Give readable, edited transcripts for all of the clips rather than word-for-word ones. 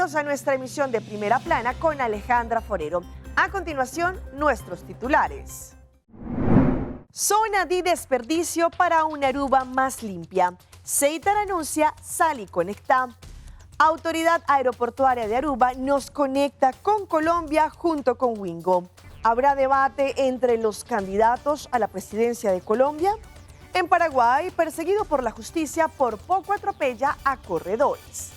Bienvenidos a nuestra emisión de Primera Plana con Alejandra Forero. A continuación, nuestros titulares. Zona di desperdicio para un Aruba mas limpia. Seitar anuncia Sali Conecta. Autoridad Aeroportuaria de Aruba nos conecta con Colombia junto con Wingo. ¿Habrá debate entre los candidatos a la presidencia de Colombia? En Paraguay, perseguido por la justicia, por poco atropella a corredores.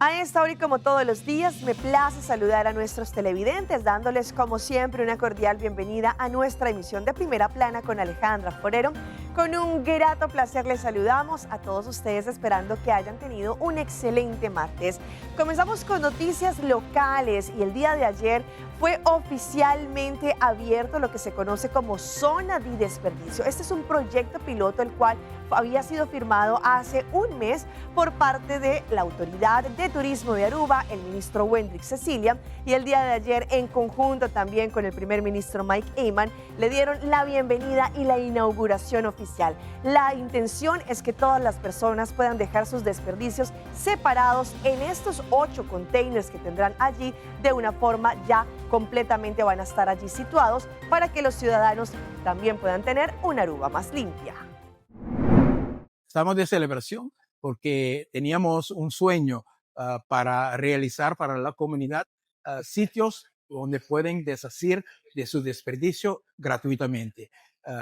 A esta hora y como todos los días, me place saludar a nuestros televidentes, dándoles como siempre una cordial bienvenida a nuestra emisión de Primera Plana con Alejandra Forero. Con un grato placer les saludamos a todos ustedes, esperando que hayan tenido un excelente martes. Comenzamos con noticias locales y el día de ayer fue oficialmente abierto lo que se conoce como Zona de Desperdicio. Este es un proyecto piloto, el cual había sido firmado hace un mes por parte de la Autoridad de Turismo de Aruba, el ministro Wendrick Cecilia, y el día de ayer, en conjunto también con el primer ministro Mike Eman, le dieron la bienvenida y la inauguración oficial. La intención es que todas las personas puedan dejar sus desperdicios separados en estos ocho containers que tendrán allí. De una forma ya completamente van a estar allí situados para que los ciudadanos también puedan tener una Aruba más limpia. Estamos de celebración porque teníamos un sueño para realizar para la comunidad sitios donde pueden deshacer de su desperdicio gratuitamente.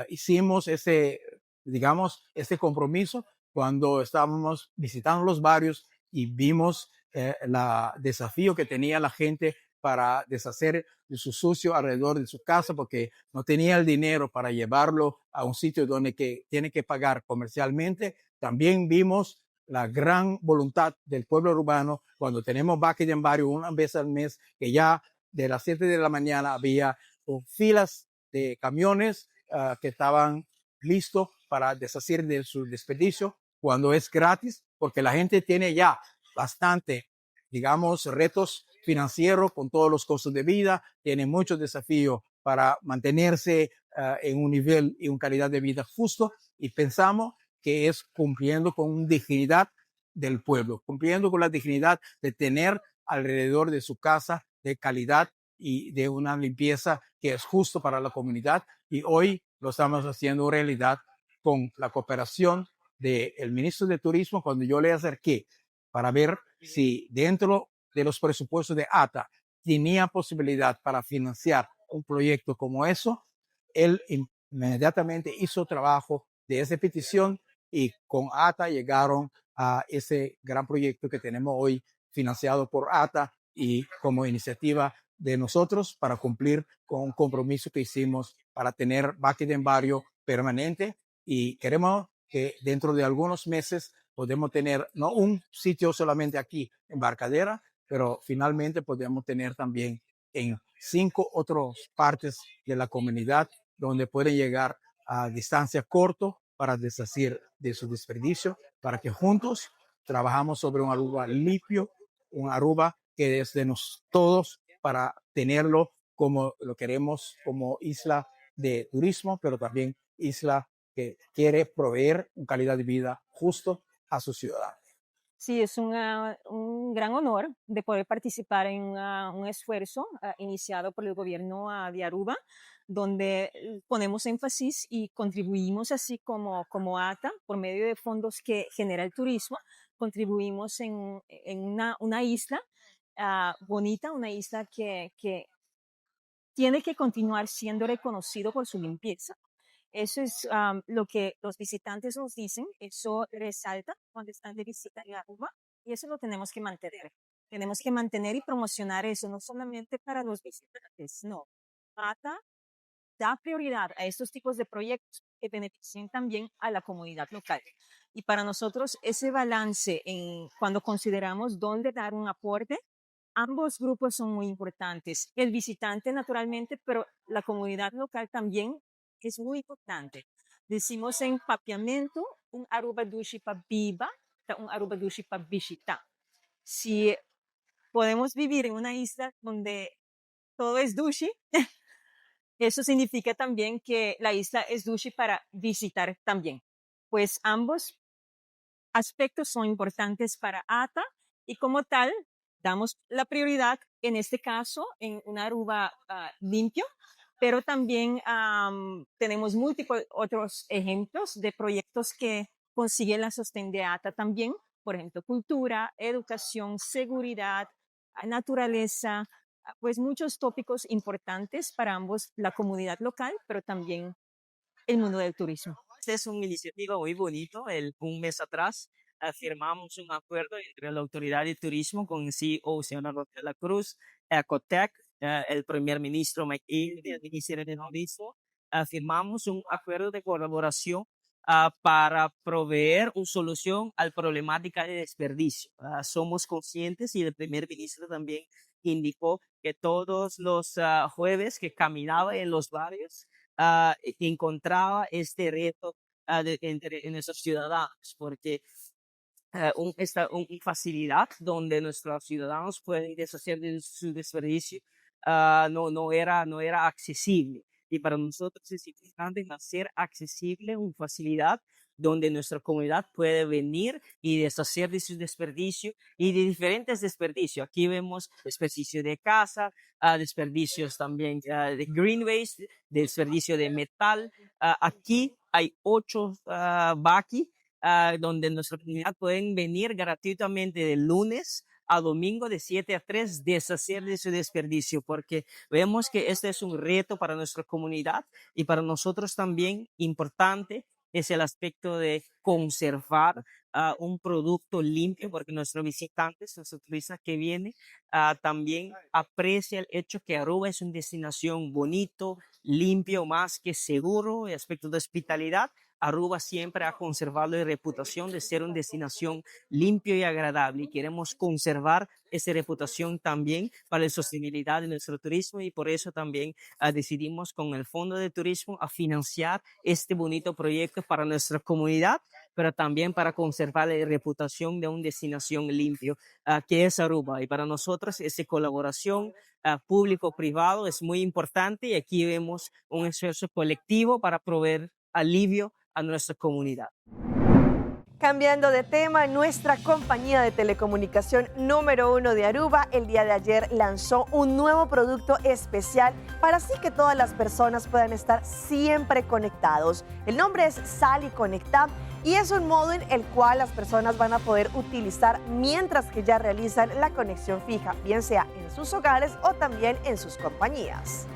Hicimos ese, digamos, este compromiso cuando estábamos visitando los barrios y vimos el desafío que tenía la gente para deshacer de su sucio alrededor de su casa porque no tenía el dinero para llevarlo a un sitio donde que tiene que pagar comercialmente. También vimos la gran voluntad del pueblo arubano cuando tenemos Baki den Bario una vez al mes, que ya de las 7 de la mañana había filas de camiones que estaban listos para deshacer de su desperdicio cuando es gratis, porque la gente tiene ya bastante, digamos, retos financieros con todos los costos de vida, tiene muchos desafíos para mantenerse en un nivel y una calidad de vida justo, y pensamos que es cumpliendo con dignidad del pueblo, cumpliendo con la dignidad de tener alrededor de su casa de calidad y de una limpieza que es justo para la comunidad. Y hoy lo estamos haciendo realidad con la cooperación del ministro de Turismo. Cuando yo le acerqué para ver si dentro de los presupuestos de ATA tenía posibilidad para financiar un proyecto como eso, él inmediatamente hizo trabajo de esa petición y con ATA llegaron a ese gran proyecto que tenemos hoy financiado por ATA y como iniciativa de nosotros para cumplir con un compromiso que hicimos para tener Baki den Bario permanente. Y queremos que dentro de algunos meses podemos tener no un sitio solamente aquí en Barcadera, pero finalmente podemos tener también en cinco otras partes de la comunidad donde pueden llegar a distancia corto para deshacer de su desperdicio, para que juntos trabajamos sobre un Aruba limpio, un Aruba que es de nos todos para tenerlo como lo queremos, como isla de turismo, pero también isla que quiere proveer una calidad de vida justo a sus ciudadanos. Sí, es un gran honor de poder participar en un esfuerzo iniciado por el gobierno de Aruba, donde ponemos énfasis y contribuimos así como ATA, por medio de fondos que genera el turismo, contribuimos en una isla bonita, una isla que tiene que continuar siendo reconocido por su limpieza. Eso es lo que los visitantes nos dicen, eso resalta cuando están de visita en Aruba y eso lo tenemos que mantener. Tenemos que mantener y promocionar eso, no solamente para los visitantes, no. ATA da prioridad a estos tipos de proyectos que beneficien también a la comunidad local. Y para nosotros ese balance en cuando consideramos dónde dar un aporte, ambos grupos son muy importantes. El visitante naturalmente, pero la comunidad local también es muy importante. Decimos en papiamento, un Aruba dushi pa biba, un Aruba dushi pa bishita. Si podemos vivir en una isla donde todo es dushi, eso significa también que la isla es dushi para visitar también. Pues ambos aspectos son importantes para ATA. Y como tal, damos la prioridad, en este caso, en una Aruba limpio, pero también tenemos múltiples otros ejemplos de proyectos que consiguen la sostén de ATA también, por ejemplo, cultura, educación, seguridad, naturaleza, pues muchos tópicos importantes para ambos, la comunidad local, pero también el mundo del turismo. Esta es una iniciativa muy bonito. Un mes atrás firmamos un acuerdo entre la Autoridad de Turismo con el CEO, señor de la Cruz, Ecotec, el primer ministro Mike Eman del Ministerio de Turismo. Firmamos un acuerdo de colaboración para proveer una solución a la problemática de desperdicio. Somos conscientes y el primer ministro también indicó que todos los jueves que caminaba en los barrios encontraba este reto entre nuestros ciudadanos, porque esta una facilidad donde nuestros ciudadanos pueden deshacer de su desperdicio no era accesible. Y para nosotros es importante hacer accesible una facilidad donde nuestra comunidad puede venir y deshacer de su desperdicio y de diferentes desperdicios. Aquí vemos desperdicio de casa, desperdicios también de green waste, desperdicio de metal. Aquí hay ocho baki donde nuestra comunidad pueden venir gratuitamente de lunes a domingo de 7 a 3 deshacer de su desperdicio, porque vemos que este es un reto para nuestra comunidad y para nosotros también importante es el aspecto de conservar un producto limpio, porque nuestros visitantes, nuestros turistas que vienen, también aprecian el hecho que Aruba es una destinación bonito, limpio, más que seguro, el aspecto de hospitalidad. Aruba siempre ha conservado la reputación de ser una destinación limpio y agradable y queremos conservar esa reputación también para la sostenibilidad de nuestro turismo y por eso también decidimos con el Fondo de Turismo a financiar este bonito proyecto para nuestra comunidad, pero también para conservar la reputación de una destinación limpio que es Aruba. Y para nosotros esa colaboración público-privado es muy importante y aquí vemos un esfuerzo colectivo para proveer alivio a nuestra comunidad. Cambiando de tema, nuestra compañía de telecomunicación número uno de Aruba el día de ayer lanzó un nuevo producto especial para así que todas las personas puedan estar siempre conectados. El nombre es Sal y Conecta y es un modo en el cual las personas van a poder utilizar mientras que ya realizan la conexión fija, bien sea en sus hogares o también en sus compañías.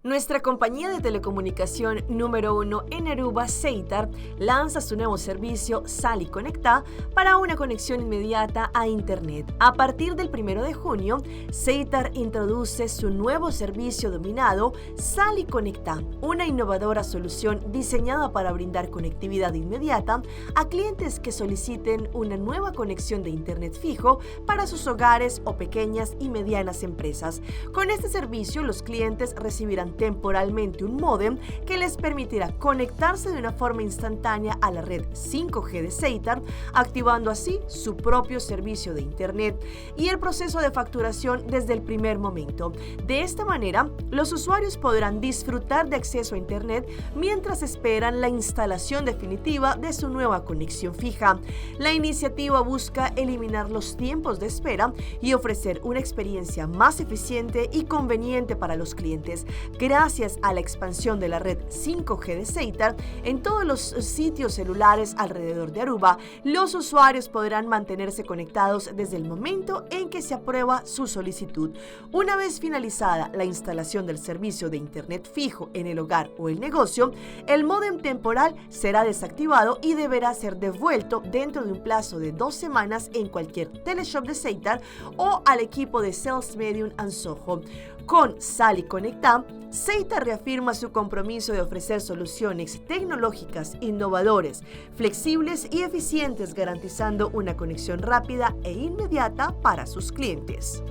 Nuestra compañía de telecomunicación número uno en Aruba, Setar, lanza su nuevo servicio Sal y Conecta para una conexión inmediata a Internet. A partir del 1 de junio, Setar introduce su nuevo servicio dominado Sal y Conecta, una innovadora solución diseñada para brindar conectividad inmediata a clientes que soliciten una nueva conexión de Internet fijo para sus hogares o pequeñas y medianas empresas. Con este servicio, los clientes recibirán temporalmente un módem que les permitirá conectarse de una forma instantánea a la red 5G de Setar, activando así su propio servicio de Internet y el proceso de facturación desde el primer momento. De esta manera, los usuarios podrán disfrutar de acceso a Internet mientras esperan la instalación definitiva de su nueva conexión fija. La iniciativa busca eliminar los tiempos de espera y ofrecer una experiencia más eficiente y conveniente para los clientes. Gracias a la expansión de la red 5G de Setar en todos los sitios celulares alrededor de Aruba, los usuarios podrán mantenerse conectados desde el momento en que se aprueba su solicitud. Una vez finalizada la instalación del servicio de Internet fijo en el hogar o el negocio, el módem temporal será desactivado y deberá ser devuelto dentro de un plazo de 2 semanas en cualquier teleshop de Setar o al equipo de Sales Medium Ansojo. Con Sal y Conecta, Setar reafirma su compromiso de ofrecer soluciones tecnológicas innovadoras, flexibles y eficientes, garantizando una conexión rápida e inmediata para sus clientes.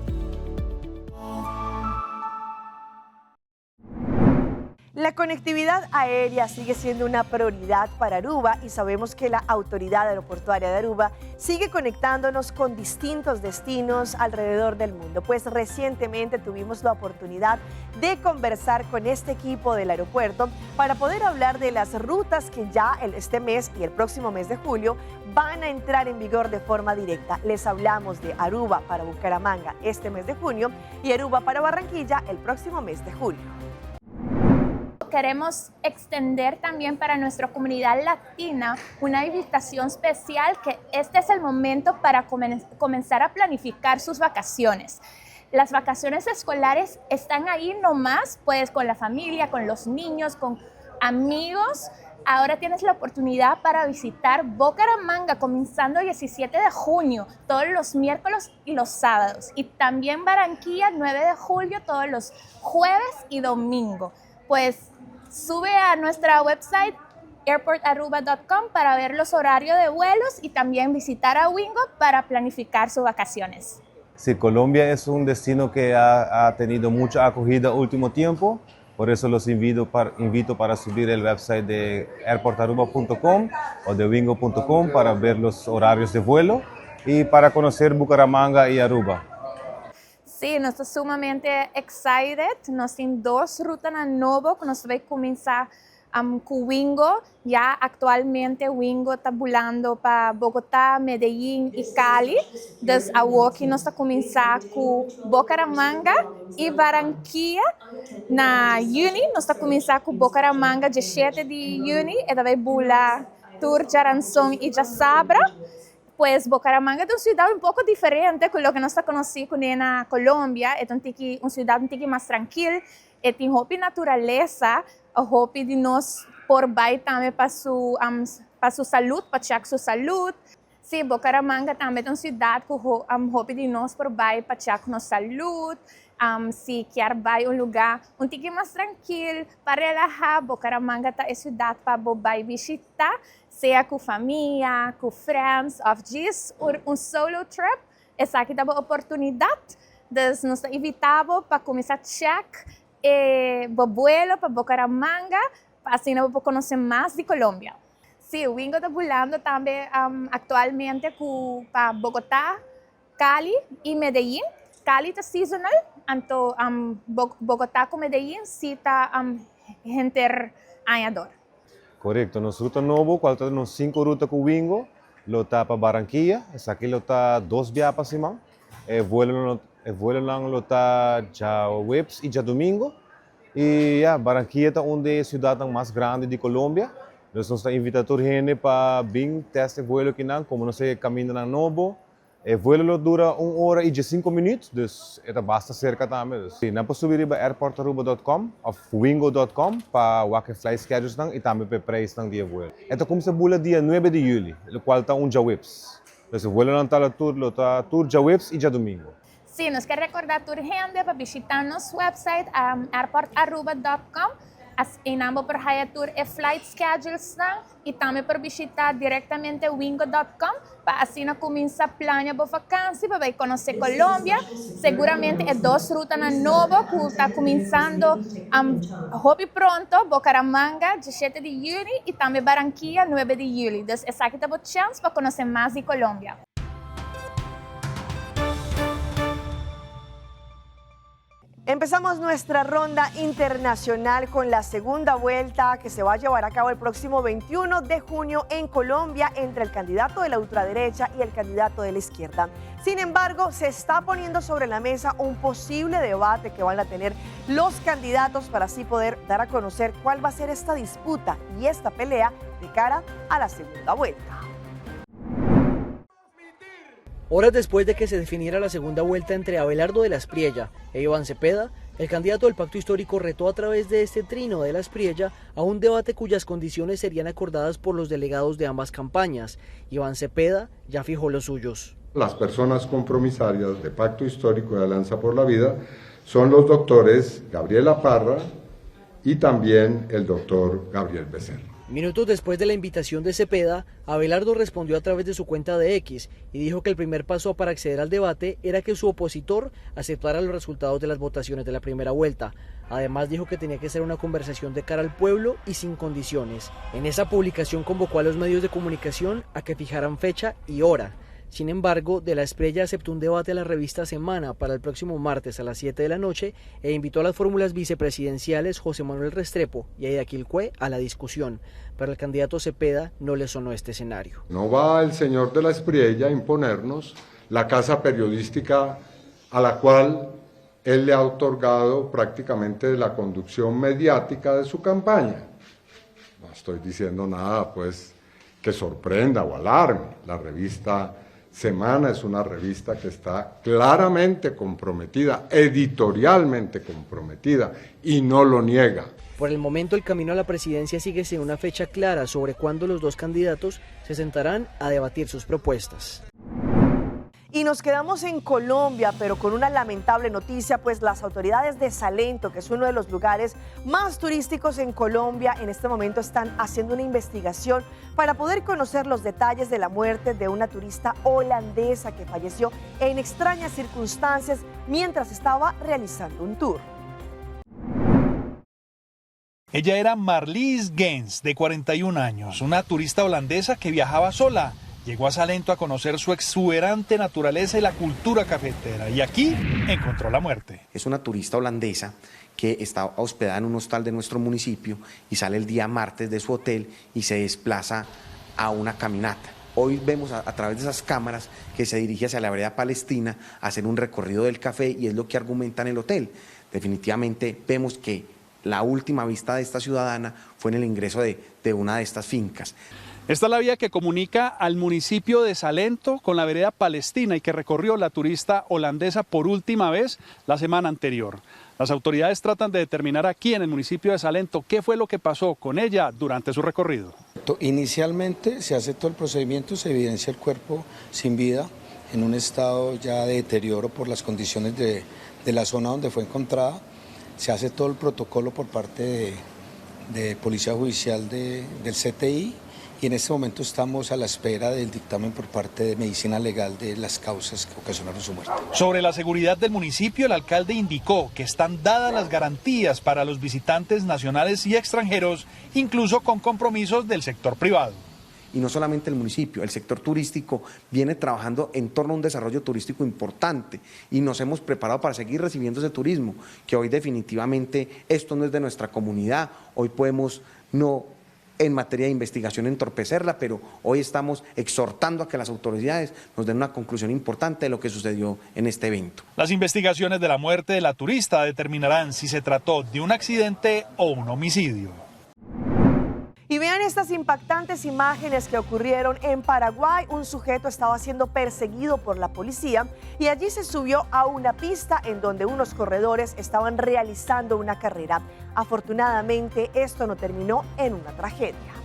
La conectividad aérea sigue siendo una prioridad para Aruba y sabemos que la Autoridad Aeroportuaria de Aruba sigue conectándonos con distintos destinos alrededor del mundo. Pues recientemente tuvimos la oportunidad de conversar con este equipo del aeropuerto para poder hablar de las rutas que ya este mes y el próximo mes de julio van a entrar en vigor de forma directa. Les hablamos de Aruba para Bucaramanga este mes de junio y Aruba para Barranquilla el próximo mes de julio. Queremos extender también para nuestra comunidad latina una invitación especial, que este es el momento para comenzar a planificar sus vacaciones. Las vacaciones escolares están ahí nomás, pues con la familia, con los niños, con amigos. Ahora tienes la oportunidad para visitar Bucaramanga comenzando el 17 de junio, todos los miércoles y los sábados. Y también Barranquilla, 9 de julio, todos los jueves y domingo. Pues sube a nuestra website airportaruba.com para ver los horarios de vuelos y también visitar a Wingo para planificar sus vacaciones. Sí, Colombia es un destino que ha tenido mucha acogida último tiempo, por eso los invito para subir el website de airportaruba.com o de wingo.com para ver los horarios de vuelo y para conocer Bucaramanga y Aruba. Sí, nos ta sumamente excited. Nos tin dos ruta nobo cu nos ta bay cuminsa cu Wingo. Ya actualmente Wingo ta bulando pa Bogotá, Medellín y Cali. Dus awor nos ta cuminsa cu Bucaramanga y Barranquilla. Na juni, nos ta cuminsa cu Bucaramanga, dia 7 di juni, y tambe bula tur diaranson y diasabra. Pues Bucaramanga ta un ciudad un poco diferente cu loke nos ta conoce na Colombia. E un ciudad un tiki mas trankil, y tin hopi naturalesa, hopi di nos por bay tambe pa su salud, pa check su salud. Si, Bucaramanga tambe ta un ciudad cu hopi di nos por bay pa check nos salud. Si kier bay un lugar un tiki mas trankil, pa relaha, Bucaramanga ta e ciudad pa bay bishita, sea cu famia, cu friends, of just un solo trip. Esaki ta e oportunidad. Dus nos ta invita bo pa cuminsa check e vuelo pa Bucaramanga, pa asina bo conoce mas di Colombia. Si, Wingo ta bulando tambe actualmente pa Bogotá, Cali y Medellín. Cali ta seasonal, anto Bogotá cu Medellín si ta henter aña door. Corecto, nos ruta nobo, cual ta nos cinco ruta cu Wingo, lo ta pa Barranquilla, esaki lo ta dos biaha pa siman. E vuelo lo ta diahuebs y diadomingo. Y ja, Barranquilla ta un di e ciudad mas grandi di Colombia. Nos ta invita tur hende pa bin test e vuelo akinan, como nos e caminda nobo. E vuelo lo dura 1 ora y 5 minuut, dus e ta basta cerca tambe. Dus, nan por subi riba airportaruba.com of wingo.com pa wak e flight schedules nan y tambe pa prijs nan di vuelo. E ta cuminsa bula dia 9 di juli, cual ta un diahuebs. Dus e vuelo nan ta tur, lo ta tur diahuebs y diadomingo. Si, nos kier recorda tur hende pa bishita nos website airportaruba.com. Asina nan por haya tur e flight schedules nan y tambe por bishita directamente wingo.com pa asina cuminsa plania bo vakantie pa bay conoce Colombia. Seguramente e dos ruta nan nobo cu ta cuminsando hopi pronto, Bucaramanga, 17 di juni, y tambe Barranquilla, 9 di juli. Dus esaki ta e chance pa conoce mas di Colombia. Empezamos nuestra ronda internacional con la segunda vuelta que se va a llevar a cabo el próximo 21 de junio en Colombia entre el candidato de la ultraderecha y el candidato de la izquierda. Sin embargo, se está poniendo sobre la mesa un posible debate que van a tener los candidatos para así poder dar a conocer cuál va a ser esta disputa y esta pelea de cara a la segunda vuelta. Horas después de que se definiera la segunda vuelta entre Abelardo de la Espriella e Iván Cepeda, el candidato del Pacto Histórico retó a través de este trino de la Espriella a un debate cuyas condiciones serían acordadas por los delegados de ambas campañas. Iván Cepeda ya fijó los suyos. Las personas compromisarias de Pacto Histórico y Alianza por la Vida son los doctores Gabriela Parra y también el doctor Gabriel Becerra. Minutos después de la invitación de Cepeda, Abelardo respondió a través de su cuenta de X y dijo que el primer paso para acceder al debate era que su opositor aceptara los resultados de las votaciones de la primera vuelta. Además dijo que tenía que ser una conversación de cara al pueblo y sin condiciones. En esa publicación convocó a los medios de comunicación a que fijaran fecha y hora. Sin embargo, De la Espriella aceptó un debate a la revista Semana para el próximo martes a las 7 de la noche e invitó a las fórmulas vicepresidenciales José Manuel Restrepo y Aida Quilcué a la discusión. Pero al candidato Cepeda no le sonó este escenario. No va el señor de la Espriella a imponernos la casa periodística a la cual él le ha otorgado prácticamente la conducción mediática de su campaña. No estoy diciendo nada, pues, que sorprenda o alarme. La revista Semana es una revista que está claramente comprometida, editorialmente comprometida, y no lo niega. Por el momento, el camino a la presidencia sigue sin una fecha clara sobre cuándo los dos candidatos se sentarán a debatir sus propuestas. Y nos quedamos en Colombia, pero con una lamentable noticia, pues las autoridades de Salento, que es uno de los lugares más turísticos en Colombia, en este momento están haciendo una investigación para poder conocer los detalles de la muerte de una turista holandesa que falleció en extrañas circunstancias mientras estaba realizando un tour. Ella era Marlies Gens, de 41 años, una turista holandesa que viajaba sola. Llegó a Salento a conocer su exuberante naturaleza y la cultura cafetera y aquí encontró la muerte. Es una turista holandesa que está hospedada en un hostal de nuestro municipio y sale el día martes de su hotel y se desplaza a una caminata. Hoy vemos a, través de esas cámaras que se dirige hacia la vereda Palestina a hacer un recorrido del café y es lo que argumenta en el hotel. Definitivamente vemos que la última vista de esta ciudadana fue en el ingreso de, de una de estas fincas. Esta es la vía que comunica al municipio de Salento con la vereda Palestina y que recorrió la turista holandesa por última vez la semana anterior. Las autoridades tratan de determinar aquí en el municipio de Salento qué fue lo que pasó con ella durante su recorrido. Inicialmente se hace todo el procedimiento, se evidencia el cuerpo sin vida en un estado ya de deterioro por las condiciones de, de la zona donde fue encontrada. Se hace todo el protocolo por parte de, de Policía Judicial de, del CTI y en este momento estamos a la espera del dictamen por parte de Medicina Legal de las causas que ocasionaron su muerte. Sobre la seguridad del municipio, el alcalde indicó que están dadas las garantías para los visitantes nacionales y extranjeros, incluso con compromisos del sector privado. Y no solamente el municipio, el sector turístico viene trabajando en torno a un desarrollo turístico importante y nos hemos preparado para seguir recibiendo ese turismo, que hoy definitivamente esto no es de nuestra comunidad, hoy podemos no en materia de investigación entorpecerla, pero hoy estamos exhortando a que las autoridades nos den una conclusión importante de lo que sucedió en este evento. Las investigaciones de la muerte de la turista determinarán si se trató de un accidente o un homicidio. Y vean estas impactantes imágenes que ocurrieron en Paraguay. Un sujeto estaba siendo perseguido por la policía y allí se subió a una pista en donde unos corredores estaban realizando una carrera. Afortunadamente, esto no terminó en una tragedia.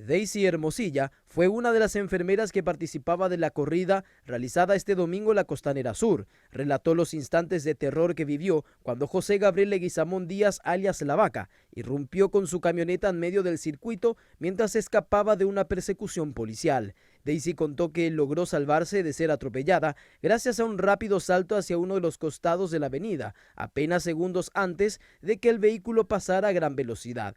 Daisy Hermosilla fue una de las enfermeras que participaba de la corrida realizada este domingo en la Costanera Sur. Relató los instantes de terror que vivió cuando José Gabriel Leguizamón Díaz, alias La Vaca, irrumpió con su camioneta en medio del circuito mientras escapaba de una persecución policial. Daisy contó que logró salvarse de ser atropellada gracias a un rápido salto hacia uno de los costados de la avenida, apenas segundos antes de que el vehículo pasara a gran velocidad.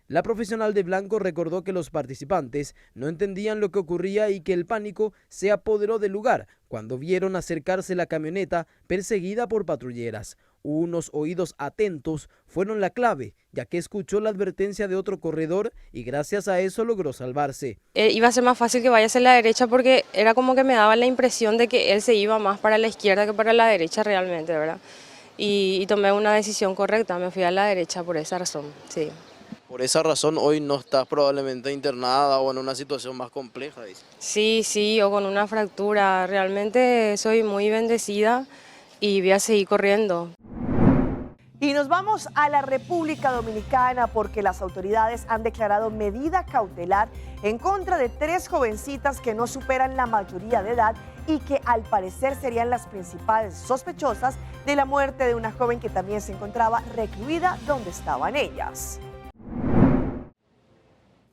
La profesional de blanco recordó que los participantes no entendían lo que ocurría y que el pánico se apoderó del lugar cuando vieron acercarse la camioneta perseguida por patrulleras. Unos oídos atentos fueron la clave, ya que escuchó la advertencia de otro corredor y gracias a eso logró salvarse. Iba a ser más fácil que vaya hacia la derecha porque era como que me daba la impresión de que él se iba más para la izquierda que para la derecha realmente, ¿verdad? Y tomé una decisión correcta, me fui a la derecha por esa razón, sí. Por esa razón hoy no estás probablemente internada o en una situación más compleja, dice. Sí, sí, o con una fractura. Realmente soy muy bendecida y voy a seguir corriendo. Y nos vamos a la República Dominicana porque las autoridades han declarado medida cautelar en contra de 3 jovencitas que no superan la mayoría de edad y que al parecer serían las principales sospechosas de la muerte de una joven que también se encontraba recluida donde estaban ellas.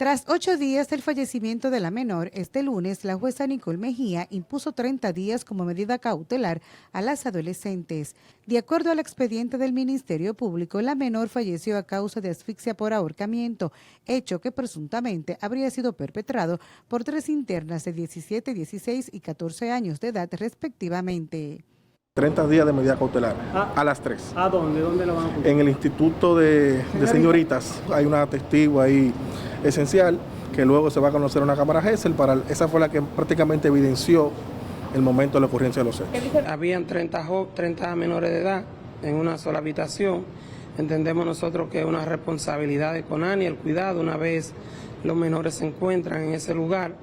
Tras ocho días del fallecimiento de la menor, este lunes la jueza Nicole Mejía impuso 30 días como medida cautelar a las adolescentes. De acuerdo al expediente del Ministerio Público, la menor falleció a causa de asfixia por ahorcamiento, hecho que presuntamente habría sido perpetrado por tres internas de 17, 16 y 14 años de edad respectivamente. 30 días de medida cautelar, a las 3. ¿A dónde? ¿Dónde lo van a cumplir? En el Instituto de Señoritas hay una testigo ahí esencial que luego se va a conocer una cámara Gesell. Esa fue la que prácticamente evidenció el momento de la ocurrencia de los hechos. Habían 30 menores de edad en una sola habitación. Entendemos nosotros que es una responsabilidad de CONANI el cuidado una vez los menores se encuentran en ese lugar.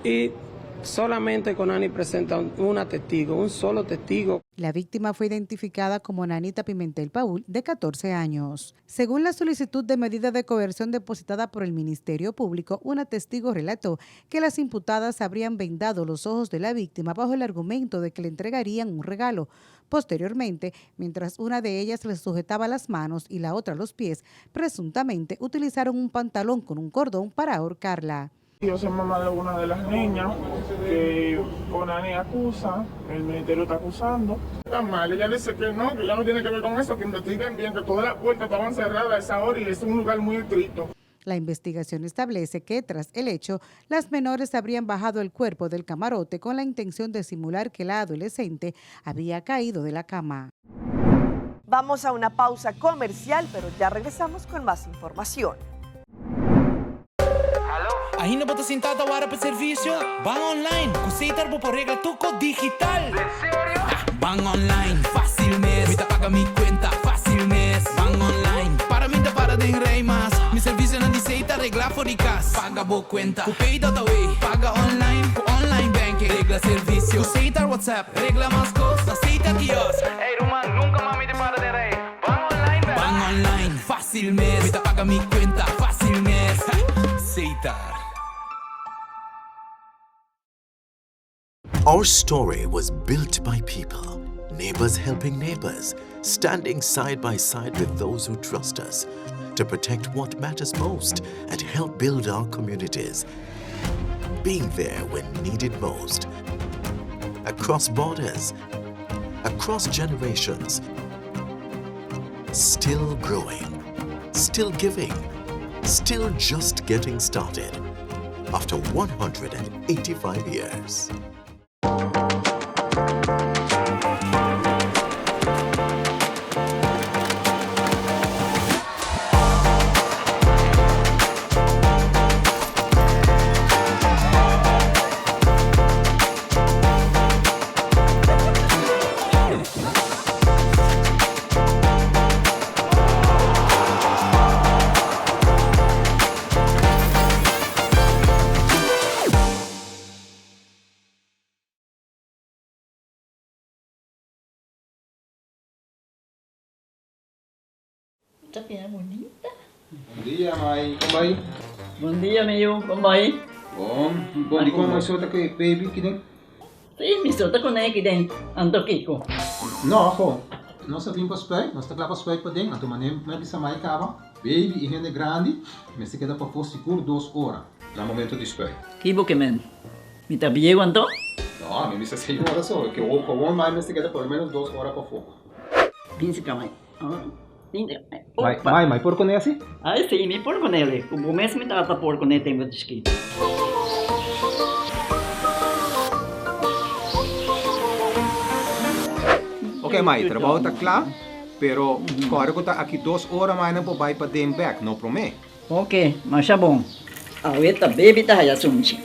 Y solamente CONANI presenta una testigo, un solo testigo. La víctima fue identificada como Nanita Pimentel Paul, de 14 años. Según la solicitud de medida de coerción depositada por el Ministerio Público, una testigo relató que las imputadas habrían vendado los ojos de la víctima bajo el argumento de que le entregarían un regalo. Posteriormente, mientras una de ellas le sujetaba las manos y la otra los pies, presuntamente utilizaron un pantalón con un cordón para ahorcarla. Yo soy mamá de una de las niñas que CONANI acusa, el ministerio está acusando. Está mal, ella dice que no, que ya no tiene que ver con eso, que investiguen bien, que todas las puertas estaban cerradas a esa hora y es un lugar muy estricto. La investigación establece que, tras el hecho, las menores habrían bajado el cuerpo del camarote con la intención de simular que la adolescente había caído de la cama. Vamos a una pausa comercial, pero ya regresamos con más información. Ainda bo ta sinta ta warda pa servicio? Ban online, cu Setar bo por regla tur cos digital! En serio? Ban online, facil mes, mi ta paga mi cuenta facil mes. Ban online, para mi ta para den rij mas. Mi servicionan di Setar regla for di cas. Paga bo cuenta cu Pay.awe, paga online cu online banking. Regla servicio cu Setar WhatsApp, regla mas cos na Setar kiosk. Ey ruman, nunca mas mi ta para den rij. Ban online bek! Ban online, facil mes, mi ta paga mi cuenta facil mes. Setar. Our story was built by people, neighbors helping neighbors, standing side by side with those who trust us to protect what matters most and help build our communities. Being there when needed most. Across borders, across generations, still growing, still giving, still just getting started after 185 years. Ta bira bunita. Bon dia, mai. Kon bai? Bon dia, mi yu. Kon bai? Bon. Bon, dikon mai so ta ku e baby kiden? Sí, mi so ta kuné kiden. Anto kiko? No, ho. Nos a bin pa spuit. Nos ta kla pa spuit paden. Anto manera mi a bisa mai kaba, baby i hende grandi mester keda pafó sigur dos ora na momento di spuit. Ki bo ke men? Mi ta bieu anto? No, mi bisa seis ora so. Ke gewoon mai mester keda por lo menos dos ora pafó. Bin si ka mai. Mai, mai, mai por kuné asi? Ai si, mi por kuné li. Ku bo mes mi tata por kuné tempu di chikitu. Ok mai, trabou ta kla, pero kòrda ku ta aki dos ora mai nan por bai paden bèk, no promé. Ok, masha bon. Awe ta baby ta haya sunchi.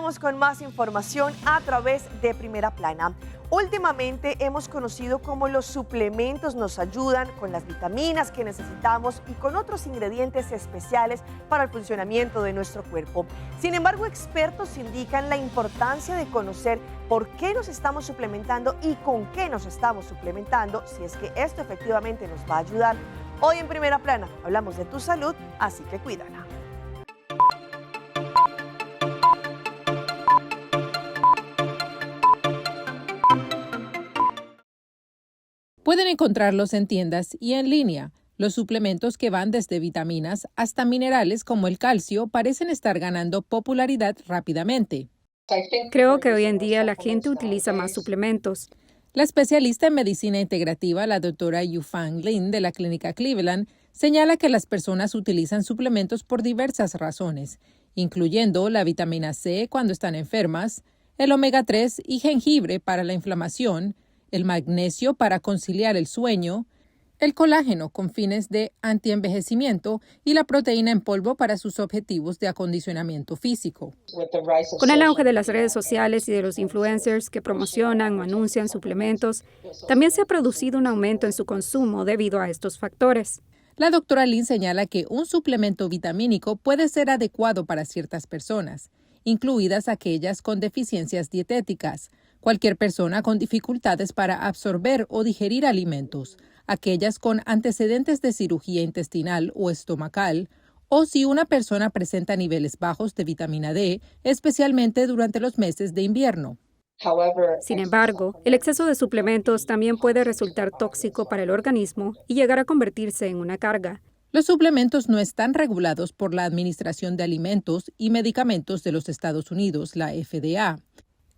Continuamos con más información a través de Primera Plana. Últimamente hemos conocido cómo los suplementos nos ayudan con las vitaminas que necesitamos y con otros ingredientes especiales para el funcionamiento de nuestro cuerpo. Sin embargo, expertos indican la importancia de conocer por qué nos estamos suplementando y con qué nos estamos suplementando, si es que esto efectivamente nos va a ayudar. Hoy en Primera Plana hablamos de tu salud, así que cuídala. Pueden encontrarlos en tiendas y en línea. Los suplementos que van desde vitaminas hasta minerales como el calcio parecen estar ganando popularidad rápidamente. Creo que hoy en día la gente utiliza más suplementos. La especialista en medicina integrativa, la doctora Yufan Lin de la Clínica Cleveland, señala que las personas utilizan suplementos por diversas razones, incluyendo la vitamina C cuando están enfermas, el omega 3 y jengibre para la inflamación, el magnesio para conciliar el sueño, el colágeno con fines de antienvejecimiento y la proteína en polvo para sus objetivos de acondicionamiento físico. Con el auge de las redes sociales y de los influencers que promocionan o anuncian suplementos, también se ha producido un aumento en su consumo debido a estos factores. La doctora Lin señala que un suplemento vitamínico puede ser adecuado para ciertas personas, incluidas aquellas con deficiencias dietéticas, cualquier persona con dificultades para absorber o digerir alimentos, aquellas con antecedentes de cirugía intestinal o estomacal, o si una persona presenta niveles bajos de vitamina D, especialmente durante los meses de invierno. Sin embargo, el exceso de suplementos también puede resultar tóxico para el organismo y llegar a convertirse en una carga. Los suplementos no están regulados por la Administración de Alimentos y Medicamentos de los Estados Unidos, la FDA.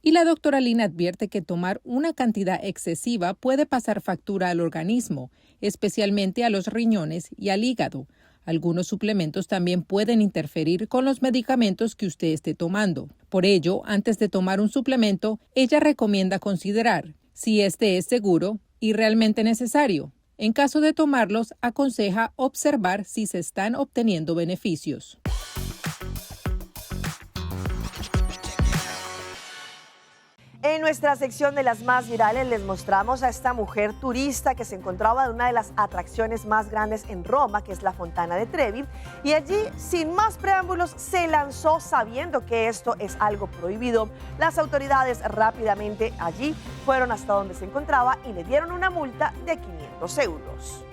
Y la doctora Lin advierte que tomar una cantidad excesiva puede pasar factura al organismo, especialmente a los riñones y al hígado. Algunos suplementos también pueden interferir con los medicamentos que usted esté tomando. Por ello, antes de tomar un suplemento, ella recomienda considerar si este es seguro y realmente necesario. En caso de tomarlos, aconseja observar si se están obteniendo beneficios. En nuestra sección de las más virales les mostramos a esta mujer turista que se encontraba en una de las atracciones más grandes en Roma, que es la Fontana de Trevi, y allí, sin más preámbulos, se lanzó sabiendo que esto es algo prohibido. Las autoridades rápidamente allí fueron hasta donde se encontraba y le dieron una multa de 500 euros.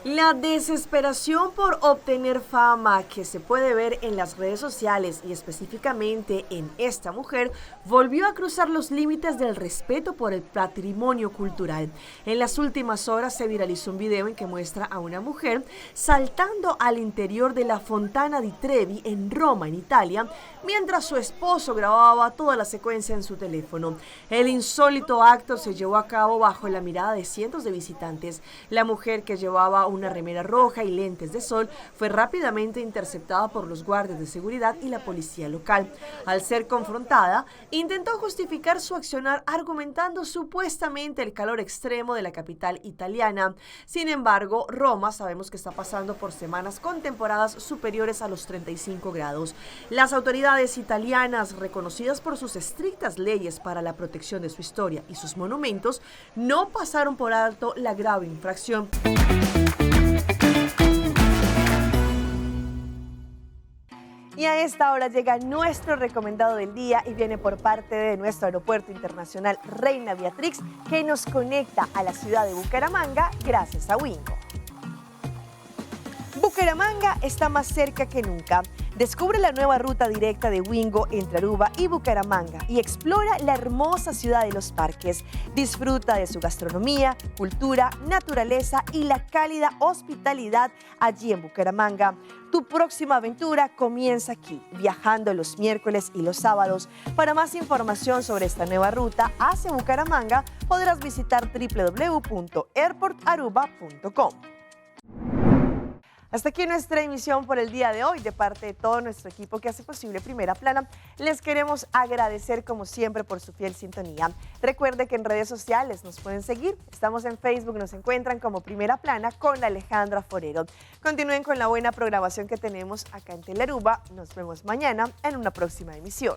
La desesperación por obtener fama que se puede ver en las redes sociales y específicamente en esta mujer volvió a cruzar los límites del respeto por el patrimonio cultural. En las últimas horas se viralizó un video en que muestra a una mujer saltando al interior de la Fontana di Trevi en Roma, en Italia, mientras su esposo grababa toda la secuencia en su teléfono. El insólito acto se llevó a cabo bajo la mirada de cientos de visitantes. La mujer, que llevaba una remera roja y lentes de sol, fue rápidamente interceptada por los guardias de seguridad y la policía local. Al ser confrontada, intentó justificar su accionar argumentando supuestamente el calor extremo de la capital italiana. Sin embargo, Roma sabemos que está pasando por semanas con temporadas superiores a los 35 grados. Las autoridades italianas, reconocidas por sus estrictas leyes para la protección de su historia y sus monumentos, no pasaron por alto la grave infracción. Y a esta hora llega nuestro recomendado del día y viene por parte de nuestro aeropuerto internacional Reina Beatrix, que nos conecta a la ciudad de Bucaramanga gracias a Wingo. Bucaramanga está más cerca que nunca. Descubre la nueva ruta directa de Wingo entre Aruba y Bucaramanga y explora la hermosa ciudad de los parques. Disfruta de su gastronomía, cultura, naturaleza y la cálida hospitalidad allí en Bucaramanga. Tu próxima aventura comienza aquí, viajando los miércoles y los sábados. Para más información sobre esta nueva ruta hacia Bucaramanga, podrás visitar doble u doble u doble u punto airport aruba punto com. Hasta aquí nuestra emisión por el día de hoy. De parte de todo nuestro equipo que hace posible Primera Plana, les queremos agradecer como siempre por su fiel sintonía. Recuerde que en redes sociales nos pueden seguir. Estamos en Facebook, nos encuentran como Primera Plana con Alejandra Forero. Continúen con la buena programación que tenemos acá en Telearuba. Nos vemos mañana en una próxima emisión.